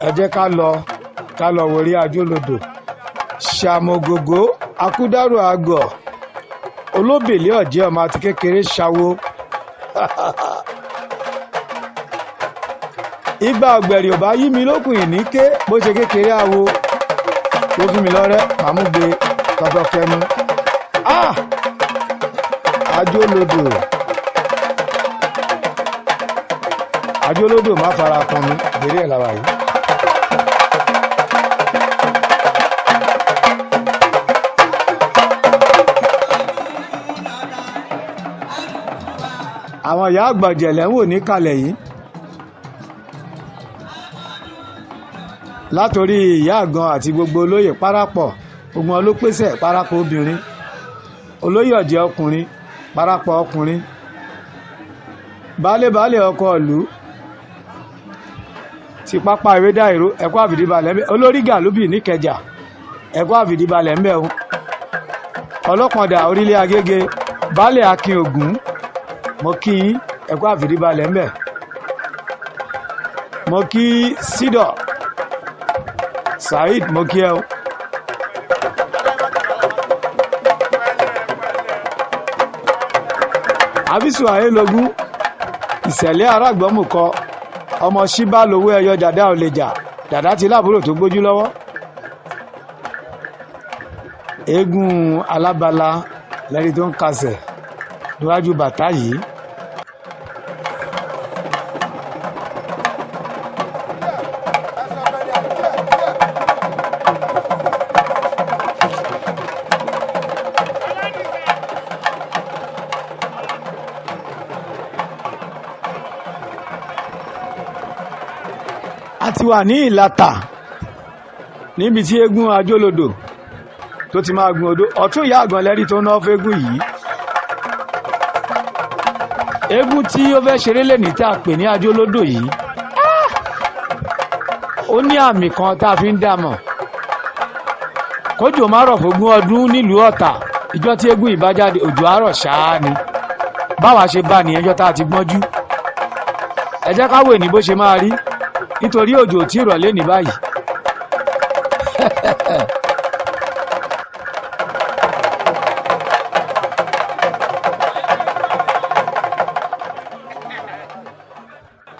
Ẹ jẹ́ ká lọ wọrí Ajólodò Ṣàmọ̀gògó Akúdàrú àgọ́ olóbèlé ọ̀jẹ̀ ọmọ àti kékeré ṣàwó. Igba ọ̀gbẹ̀rì ò bá yí mi lókun ìní ké bó ṣe kékeré àwo tó fún mi lọ́rẹ́ màmúgbe tọ́tọ́ kẹnu. Ah! Ajólodò, Ajólodò, má fara kan mi ìbéèrè ẹ̀ làwà yìí. Àwọn ìyá àgbàjẹ̀lẹ̀ ń wò níkàlẹ̀ yìí, látòrí ìyá àgan àti gbogbo olóyè parapọ̀, gbogbo wọn ló pèsè parapọ̀ obìnrin, olóyè ọ̀jẹ̀ ọkùnrin parapọ̀ ọkùnrin, baálé baálé ọkọ ìlú ti pápá ewédà ìró ẹ̀kọ́ àfìdíbalẹ̀ ńbẹ, olórí gàlúbì níkẹjà ẹ̀kọ́ àfìdíbalẹ̀ ńbẹ o, ọlọ́pọ̀dà orílẹ̀ agége, baálé akin ògún, mo kí yín, ẹ̀kọ́ àfìdíbalẹ̀ ńbẹ. Mo kí sídọ̀ Saheed, mo kí ẹ o. Abisu ayélogun ìṣẹ̀lẹ̀ arágbọ́mùkọ ọmọ ṣíbá lowó ẹyọ dàda ò lè jà dàda ti láàbúrò tó gbójú lọ́wọ́. Eégún alábala lẹ́ni tó ń kasẹ̀ níwájú bàtà yìí. A ti wà ní Ìlàtà níbi tí eégún Ajólodò tó ti máa gun odó. Ọ̀tún ìyá àgàn lẹ́rí tó ná fẹ́gùn yìí, eégún tí ó fẹ́ ṣeré lẹ́ni tá a pè ní Ajólodò yìí, ó ní àmì kan tá a fi ń dà mọ̀. Kójò má rọ̀ fógún ọdún nílùú Ọ̀tà, ìjọ tí eégún yìí bá jáde, òjò àárọ̀ ṣáá ni. Báwa ṣe bá nìyẹn jọ tá a ti gbọ́njú. Ẹ jẹ́ ká wò ní bó ṣe máa rí, nítorí òjò tí ì rọ̀ lé ní báyìí.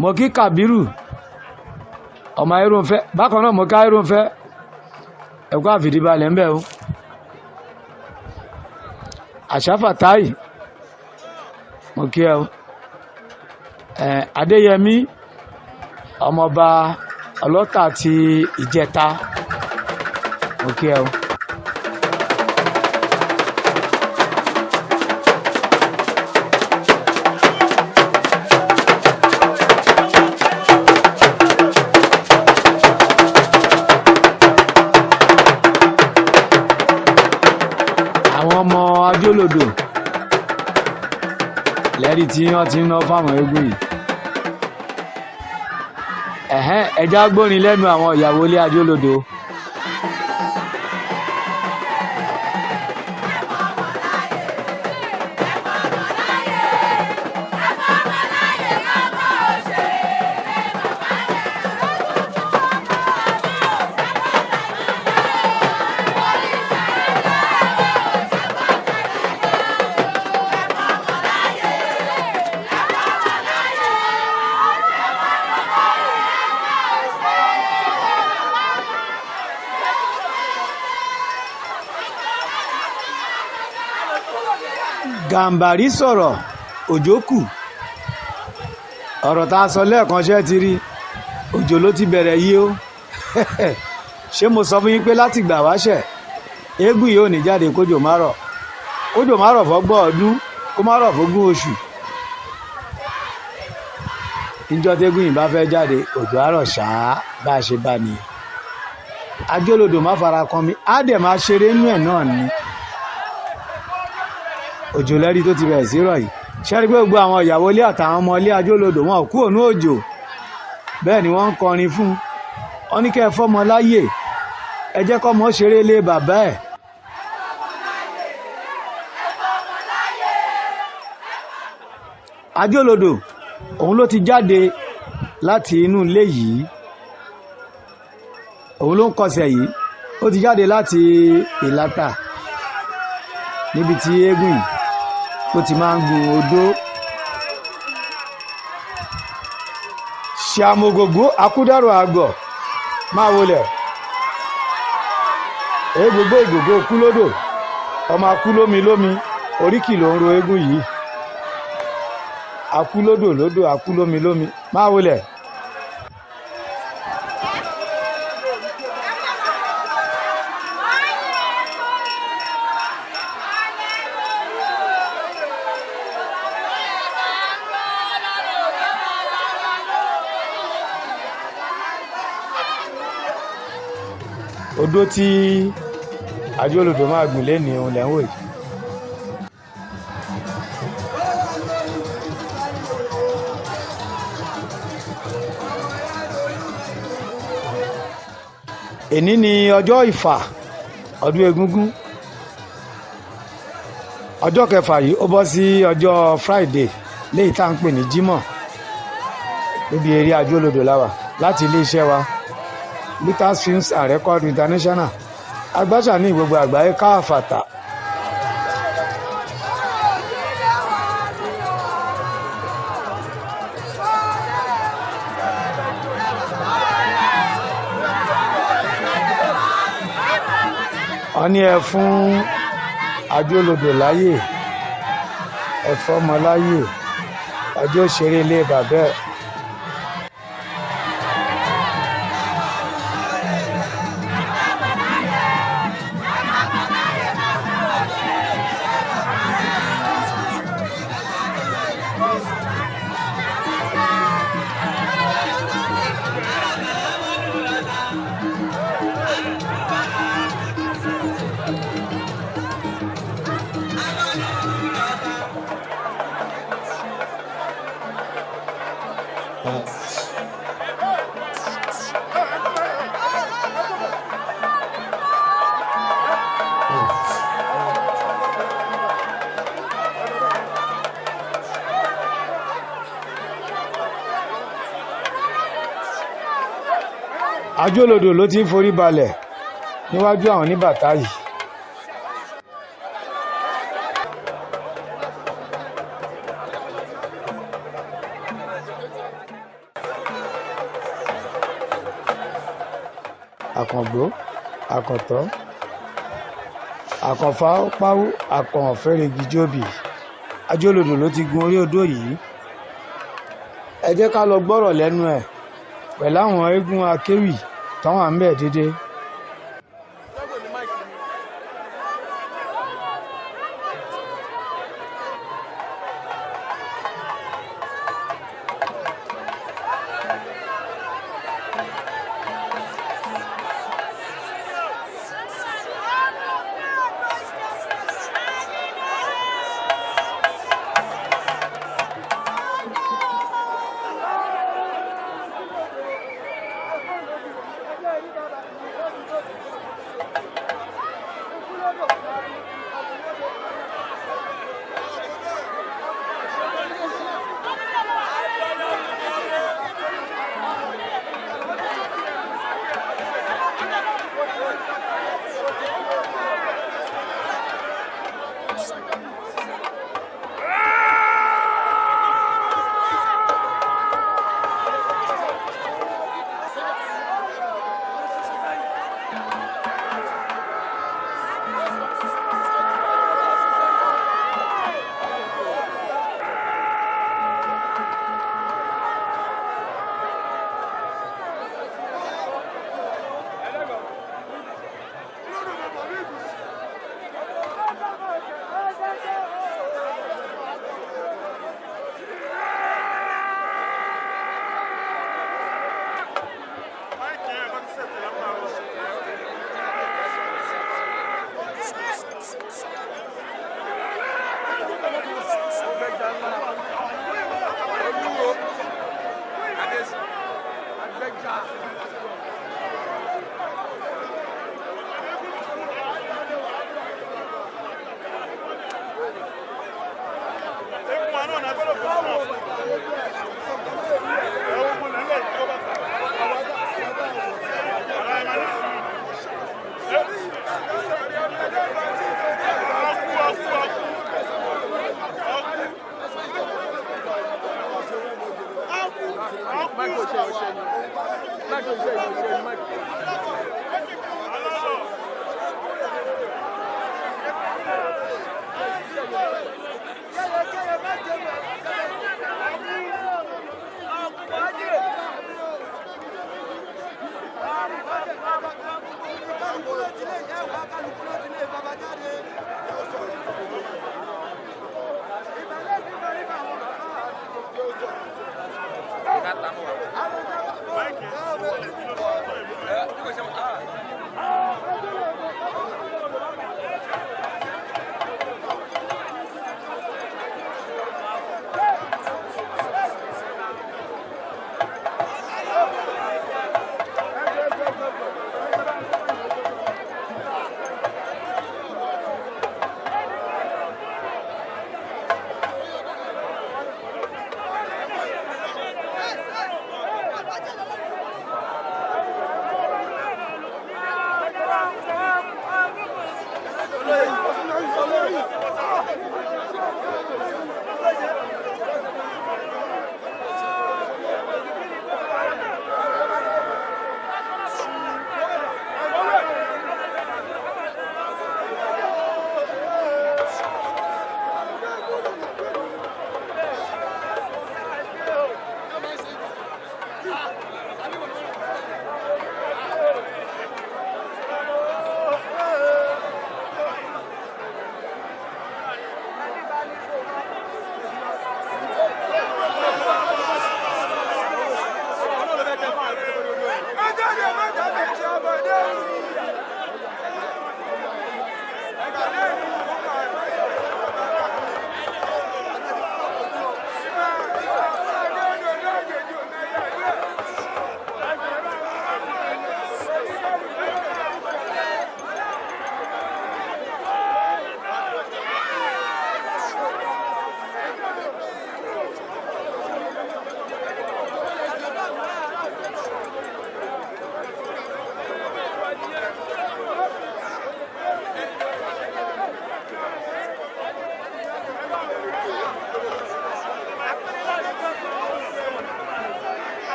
Mo kí Kàbírù ọmọ Ayéròǹfẹ́ bákan náà, mo kí Ayéròǹfẹ́, ẹ̀kọ́ àfìdíbalẹ̀ ń bẹ̀ o. Àṣàfàtáì, mo kí ẹ o. Ẹ Adéyẹmí ọmọọba ọlọ́tà ti Ìjẹta, mo kí ẹ o. Àwọn ọmọ Ajólodò lẹ́rìí tí wọ́n ti ń ná fáwọn eégún yìí. Ẹ̀hẹ́n, ẹja gbórin lẹ́nu àwọn ìyàwó ilé Ajólodò. Gàǹbàrí sọ̀rọ̀ òjò kù. Ọ̀rọ̀ tá a sọ lẹ́ẹ̀kan ṣẹ́ ti rí, òjò ló ti bẹ̀rẹ̀ yìí o. Ṣé mo sọ fún yín pé láti gbà wáṣẹ̀, eégún yìí ò ní jáde kójò má rọ̀, kójò má rọ̀ fọ́gbọ̀n ọdún, kó má rọ̀ fógún oṣù? Níjọ́ tégún yìí bá fẹ́ jáde, òjò á rọ̀ ṣáá. Bá a ṣe bá nìyẹn. Ajólodò má fara kan mi, á dẹ̀ máa ṣeré inú ẹ̀ náà ni. Òjò lẹ́rí tó ti bẹ̀rẹ̀ sí rọ̀ yìí. Ṣẹ́rí pé gbogbo àwọn ìyàwó ilé àtàwọn ọmọ ilé Ajólodò wọn ò kú ònú òjò, bẹ́ẹ̀ ni wọ́n ń kọrin fún wọn ní kẹ́ ẹ fọ́mọ láyè, ẹ jẹ́ kọ́mọ ṣeré lé bàbá ẹ̀. Ajólodò òun ló ti jáde láti inú ilé yìí, òun ló ń kọsẹ̀ yìí, ó ti jáde láti Ìlàtà níbi tí eégún yìí tó ti máa ń gun odó. Ṣàmògògó akúdàrò àgọ̀ máa wọlé egbogbo ìgògó kú lódò, ọmọ akú lómi lómi, oríkì ló ń ro eégún yìí, akú lódò lódò, akú lómi lómi, máa wọlé. Odó tí Ajólodò máa gùn lé ní òun lẹ́ ń wò yìí. Èní ni ọjọ́ ìfà ọdún egúngún, ọjọ́ kẹfà yìí ó bọ́ sí ọjọ́ Friday léyìí tá à ń pè ní Jímọ̀, níbi eré Ajólodò la wà láti iléeṣẹ́ wa Lutas Films and Record International, agbáṣà ní gbogbo àgbáyé káàfàtà. Wọ́n ní ẹ fún Ajólodò láyè, ẹ fọ́mọ láyè, ọjọ́ òṣèré ilé bàbá ẹ̀. Ajólodò ló ti ń forí balẹ̀ níwájú àwọn oníbàtà yìí. Àkàngbó, Àkàntọ́, Àkànfà páwú, Àkànfẹ́rẹ́gì jóbì. Ajólodò ló ti gun orí odó yìí. Ẹ jẹ́ ká lọ gbọ́rọ̀ lẹ́nu ẹ̀ pẹ̀lú àwọn eégún akéwì táwọn à ń bẹ̀ dédé.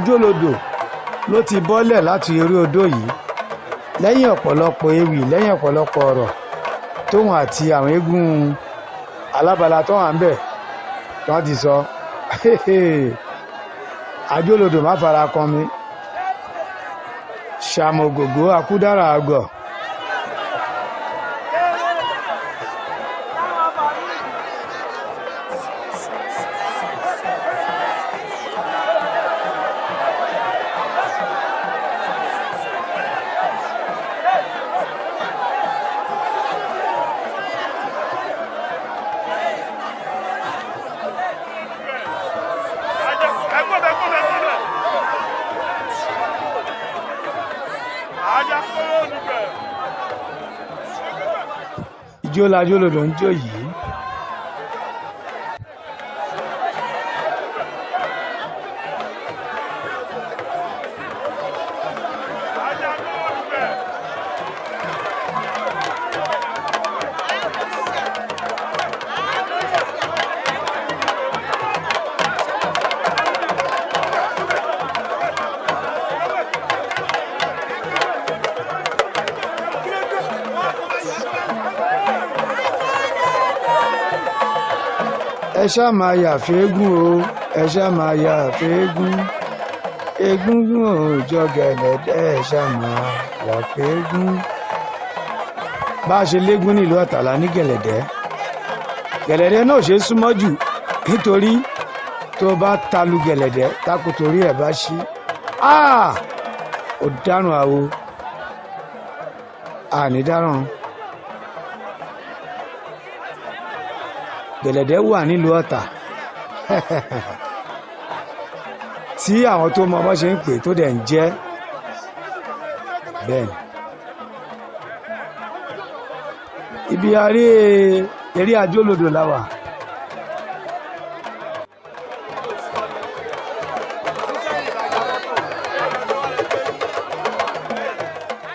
Ajólodò ló ti bọ́lẹ̀ láti orí odó yìí lẹ́yìn ọ̀pọ̀lọpọ̀ ewì, lẹ́yìn ọ̀pọ̀lọpọ̀ ọ̀rọ̀ tóun àti àwọn eégún alábala tó wà ń bẹ̀ tó ti sọ. Ajólodò má fara kan mi, ṣàmọ̀gògó akúdára àgọ̀. Ijó lajólodò ń jó yìí. Ẹ ṣáà máa yà fẹ́ẹ́gùn o, ẹ ṣáà máa yà fẹ́ẹ́gùn, egúngún ò jọ gẹ̀lẹ́dẹ́, ẹ ṣáà máa yà fẹ́ẹ́gùn. Bá a ṣe légún nílùú Ọ̀tàlá ní gẹ̀lẹ́dẹ́, gẹ̀lẹ́dẹ́ náà ṣe é súnmọ́ jù, nítorí tó bá talu gẹ̀lẹ́dẹ́ takutorí ẹ̀ bá ṣí, ó dárùn àwo àní dáràn. Gẹ̀lẹ́dẹ́ wà nílùú Ọ̀tà tí àwọn tó mọ bó ṣe ń pè tó dẹ̀ ń jẹ́ bẹ́ẹ̀ ni. Ibi aré eré Ajólodò la wà.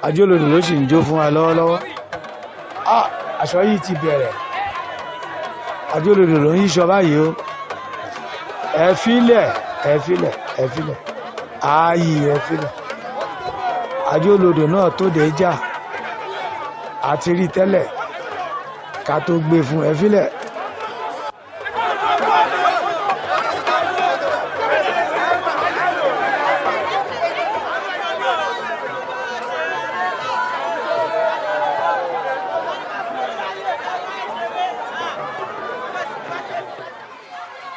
Ajólodò ló sì ń jó fún wa lọ́wọ́lọ́wọ́. Aṣọ yìí ti bẹ̀rẹ̀. Ajólodò ló ń yíṣọ báyìí o. Ẹ filẹ̀, ẹ filẹ̀, ẹ filẹ̀, ààyè ẹ filẹ̀. Ajólodò náà tó dé jà, àti rí tẹ́lẹ̀ ká tó gbé fún ẹ filẹ̀.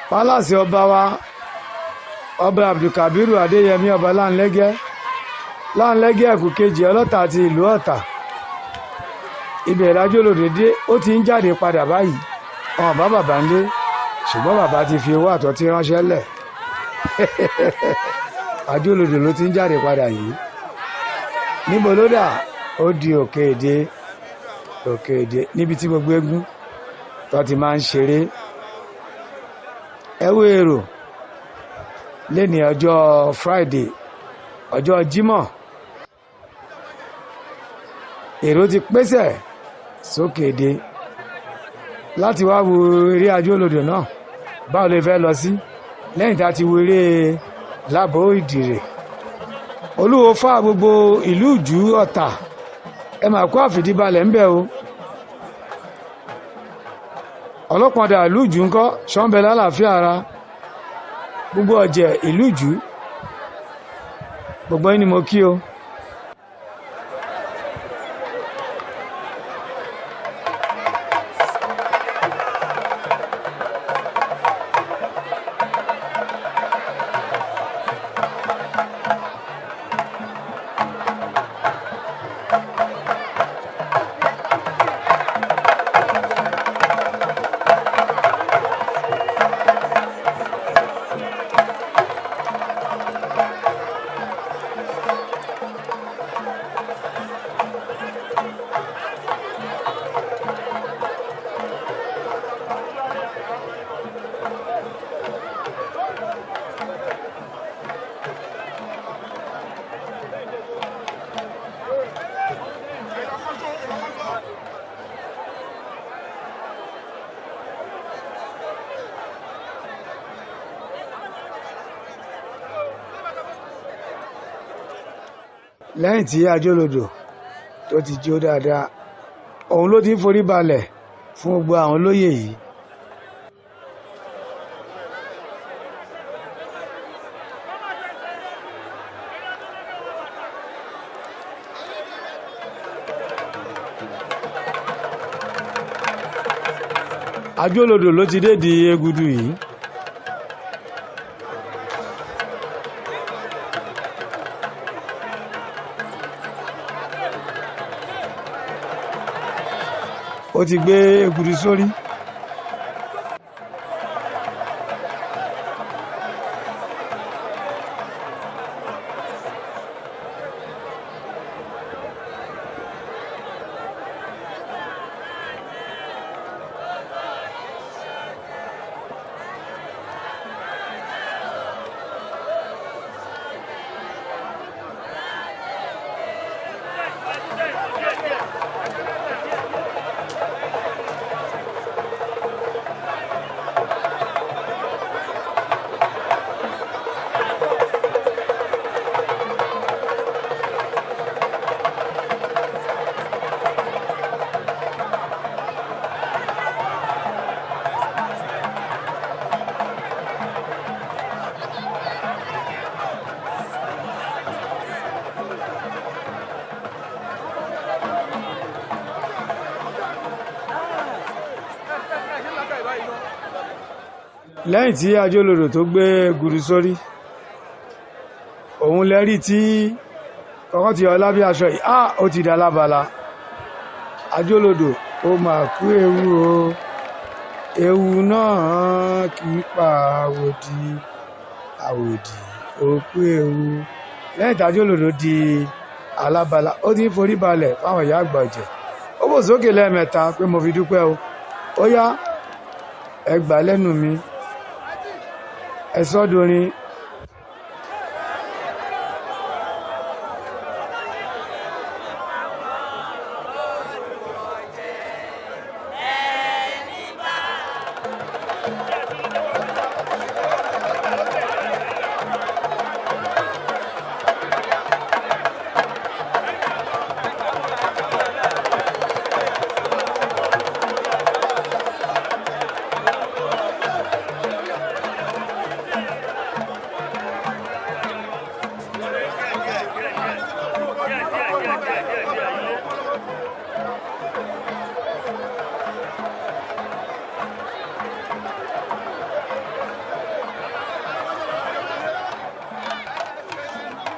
Pálásì ọba wa, ọba Abdulkabiru Adéyẹmí, ọba Láńlẹ́gẹ́, Láńlẹ́gẹ́ ẹ̀kú kejì ọlọ́tà àti ìlú Ọ̀tà. Ibẹ̀ l'Ajólodò dé, ó ti ń jáde padà báyìí. Ọ̀n bá bàbá ń lé, ṣùgbọ́n bàbá ti fi owó àtọ́tí ránṣẹ́ lẹ̀. Ajólodò ló ti ń jáde padà yìí. Níbo ló dà? Ó di òkè èdè, òkè èdè níbi tí gbogbo eégún tó ti máa ń ṣeré. Ẹ wo èrò lẹ́ni ọjọ́ Friday, ọjọ́ Jímọ̀, èrò ti pèsè sókè èdè láti wá wo eré Ajólodò náà. Báwo lè fẹ́ lọ sí lẹ́yìn tá a ti wo eré Lábọ̀ Ìdìrè? Olúwo fá gbogbo ìlú Ìjú Ọ̀tà, ẹ máa kó àfìdíbalẹ̀ ńbẹ̀ o. Ọlọ́pàá ìlú Ìjú ńkọ́, ṣọ́nbẹ lálàáfíà ara gbogbo ọ̀jẹ̀ ìlú Ìjú, gbogbo yín ni mo kí o. Lẹ́yìn tí Ajólodò tó ti jó dáadáa, òun ló ti ń forí balẹ̀ fún gbogbo àwọn olóyè yìí. Ajólodò ló ti dé di egudu yìí. Ó ti gbé egudu sórí. Lẹ́yìn tí Ajólodò tó gbé egudu sórí, òun lẹ́rí tí kọ́kọ́ ti yọ lábẹ́ aṣọ yìí. Á ó ti dá lábala. Ajólodò ó máa kú ewu o, ewu náà kì í pa àwòdì, àwòdì ó kú ewu. Lẹ́yìn tí Ajólodò di alábala, ó ti ń forí balẹ̀ fáwọn ìyá àgbà ọ̀jẹ̀. Ó bò sókè lẹ́ẹ̀mẹ́ta pé mo fi dúpẹ́ o. Ó yá, ẹ gbà lẹ́nu mi, ẹ sọ́dọ̀rin.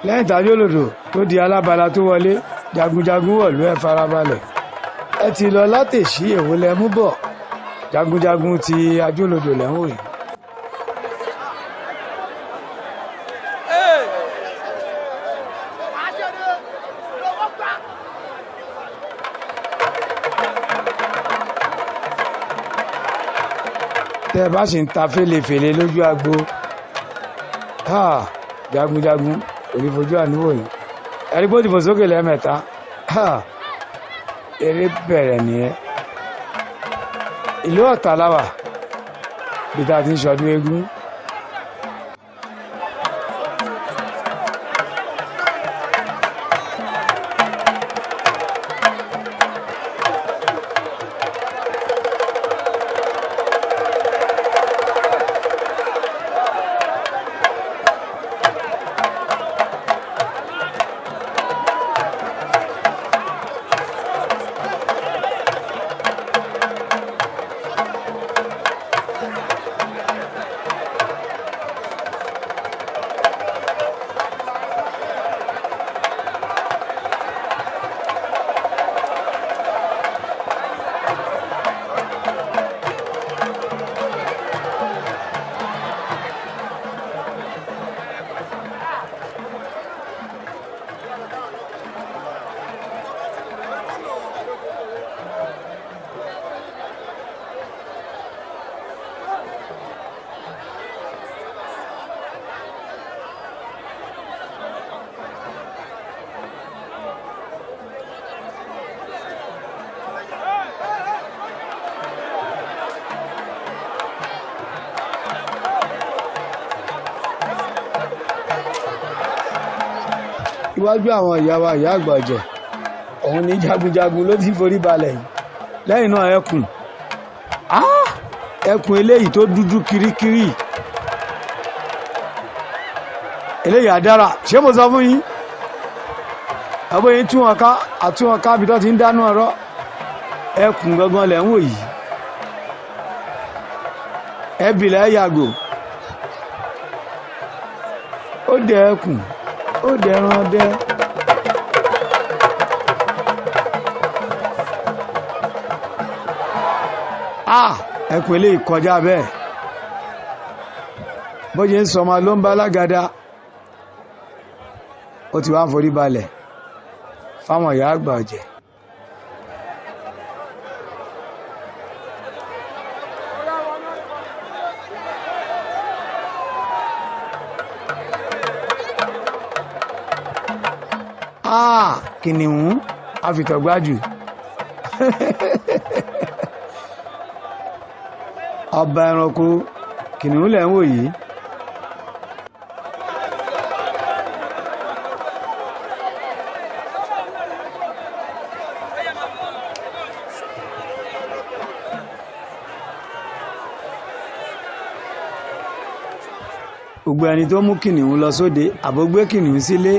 Lẹ́yìn tí Ajólodò tó di alábala tó wọlé, jagunjagun wọ̀lú. Ẹ farabalẹ̀, ẹ ti lọ látẹ̀sí, èwo lẹ mú bọ̀? Jagunjagun ti Ajólodò lẹ́ ń wò yìí. Tẹ́ ẹ bá sì ń ta fèlèfèlè lójú agbo, jagunjagun kò ní fojú àánú wò yín. Ẹ̀rí bó ti fò sókè lẹ́ẹ̀mẹ́ta, eré bẹ̀rẹ̀ nìyẹn. Ìlú Ọ̀tà la wà bí tá a ti ń ṣọdún eégún. Iwájú àwọn ìyá wa, ìyá àgbà ọ̀jẹ̀, òun ní jagunjagun ló ti forí balẹ̀ yìí. Lẹ́yìn náà, ẹkùn, ẹkùn eléyìí tó dúdú kirikiri, eléyìí àdára. Ṣé mo sọ fún yín? Ẹ̀bọ́n yín tún wọn ká, àtún wọn ká bí tó ti ń dáná ọ̀rọ̀. Ẹkùn gangan lẹ̀ ń wò yìí. Ẹbìlẹ̀ yàgò, ó dẹ ẹkùn, ó dẹ ẹran dẹ. Ẹkùn eléyìí kọjá bẹ́ẹ̀. Bó ṣe ń sọmọ ló ń bá alágàdá. Ó ti wá ń forí balẹ̀ fáwọn ìyá àgbà ọ̀jẹ̀. Kìnìún àfìtọ̀gbájù, ọba ẹranko, kìnìún lẹ̀ ń wò yìí. Gbogbo ẹni tó mú kìnìún lọ sóde àbó gbé kìnìún sílé,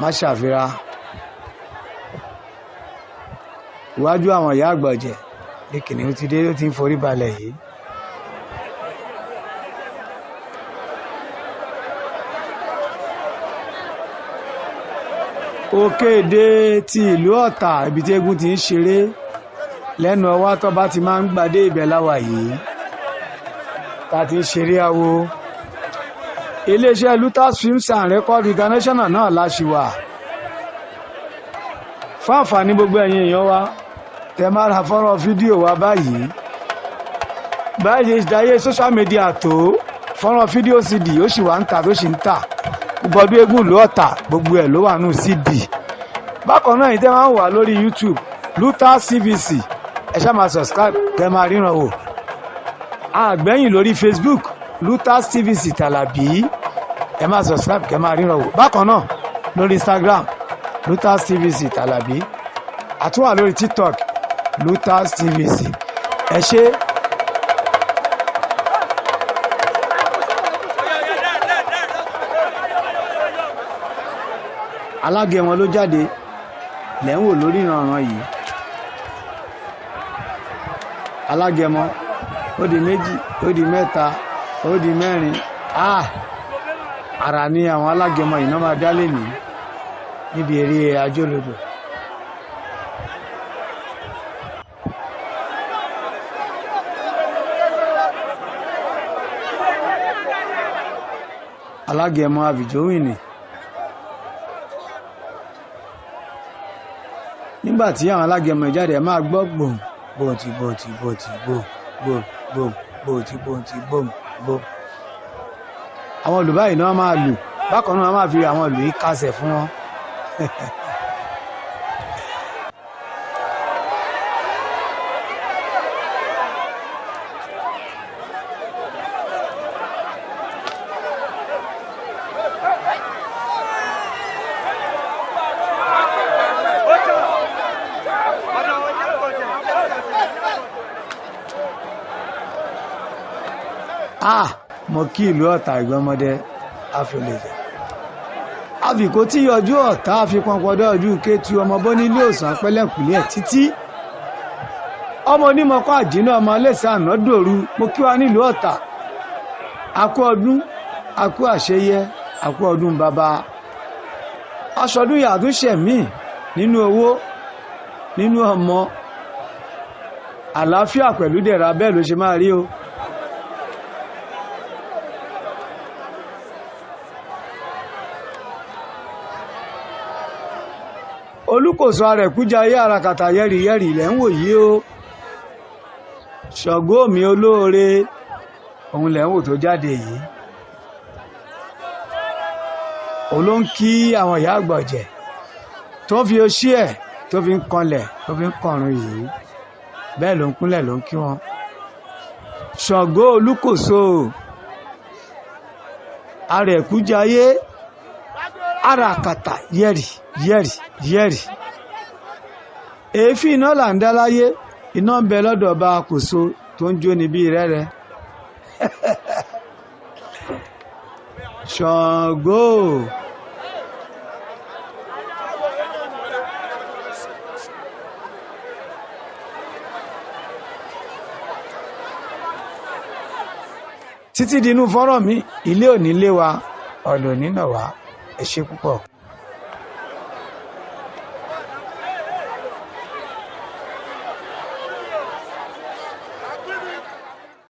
má ṣàfihàn. Iwájú àwọn ìyá àgbà ọ̀jẹ̀ ní kìnìún ti dé, ló ti ń forí balẹ̀ yìí. Òkèdè ti ìlú Ọ̀tà, ibi tí eégún ti ń ṣeré lẹ́nu ọwá tọ́ba ti máa ń gbadé, ibẹ̀ láwà yìí tá a ti ń ṣeré awo. Iléeṣẹ́ Lutas Films and Record International náà la ṣì wà. Fún àǹfààní gbogbo ẹ̀yin èèyàn wa tẹ máa ra fọ́nrán fídíò wa báyìí, báyìí dáyé social media tó, fọ́nrán fídíò CD ó sì wà ń tà, tó sì ń tà. Gbogbo ọdún eégún ìlú Ọ̀tà, gbogbo ẹ̀ ló wà nù CD. Bákan náà, yìí tẹ́ máa ń wà lórí YouTube, Lutas CVC, ẹ ṣáà máa subscribe kẹ́ máa ríran wò. Àgbẹ̀yìn lórí Facebook, Lutas TVC Tàlàbí, ẹ máa subscribe kẹ́ máa ríran wò. Bákan náà lórí Instagram, Lutas TVC Tàlàbí, àtúwà lórí TikTok, Lutas TVC. Ẹ ṣé. Alágẹmọ ló jáde lẹ́ ń wò lórí ìrànràn yìí. Alágẹmọ, ó di méjì, ó di mẹ́ta, ó di mẹ́rin. Ara ní àwọn alágẹmọ yìí náà máa dá lé ní níbi eré ajólodò. Alágẹmọ àbíjówìnì. Nígbà tí àwọn alágẹmọ jáde, ẹ máa gbọ́ gbòm gbòǹtì gbòǹtì gbòǹtì gbòm gbòm gbòm gbòǹtì gbòǹtì gbòm gbòm. Àwọn ìlú báyìí náà máa lù. Bákan náà, máa fi àwọn ìlú yìí kásẹ̀ fún wọn. Mo kí ìlú Ọ̀tà, ìgbọ́mọdé àfẹlẹ̀jà àfikò tí yọjú ọ̀tá àfipọnpọdọ ojú kẹtù ọmọ bọ́nílé òsàn apẹ́lẹ́kùlé ẹ̀ títí ọmọ onímọ̀kọ́ àjínà ọmọ alẹ́sẹ̀ àná dòru. Mo kí wa nílùú Ọ̀tà, àkú ọdún, àkú àṣeyẹ, àkú ọdún bàbá aṣọdún yàtúnṣe míì nínú owó, nínú ọmọ, àlàáfíà pẹ̀lú dẹ̀ra. Bẹ́ẹ̀ ló ṣe máa rí o. Olùkóso arẹ̀kújayé arakàtà yẹ́rìyẹ́rì ilẹ̀ ń wò yìí o. Ṣàngó mi olóore, òun lẹ̀ ń wò tó jáde yìí. Òun ló ń kí àwọn ìyá àgbà ọ̀jẹ̀ tó fi oṣí ẹ̀, tó fi ń kanlẹ̀, tó fi ń kọrun yìí. Bẹ́ẹ̀ ló ń kúnlẹ̀, ló ń kí wọn. Ṣàngó Olúkòso arẹ̀kújayé. Àràkàtà yẹ̀rì yẹ̀rì yẹ̀rì. Èéfín iná là ń dá láyé, iná ń bẹ lọ́dọ̀ ọba àkóso tó ń jóni bíi rẹ́rẹ́. Ṣàngó. Títí di inú fọ́nrán mi, ilé ò ní lé wa, ọ̀nà ò ní nà wá. Ẹ ṣé púpọ̀.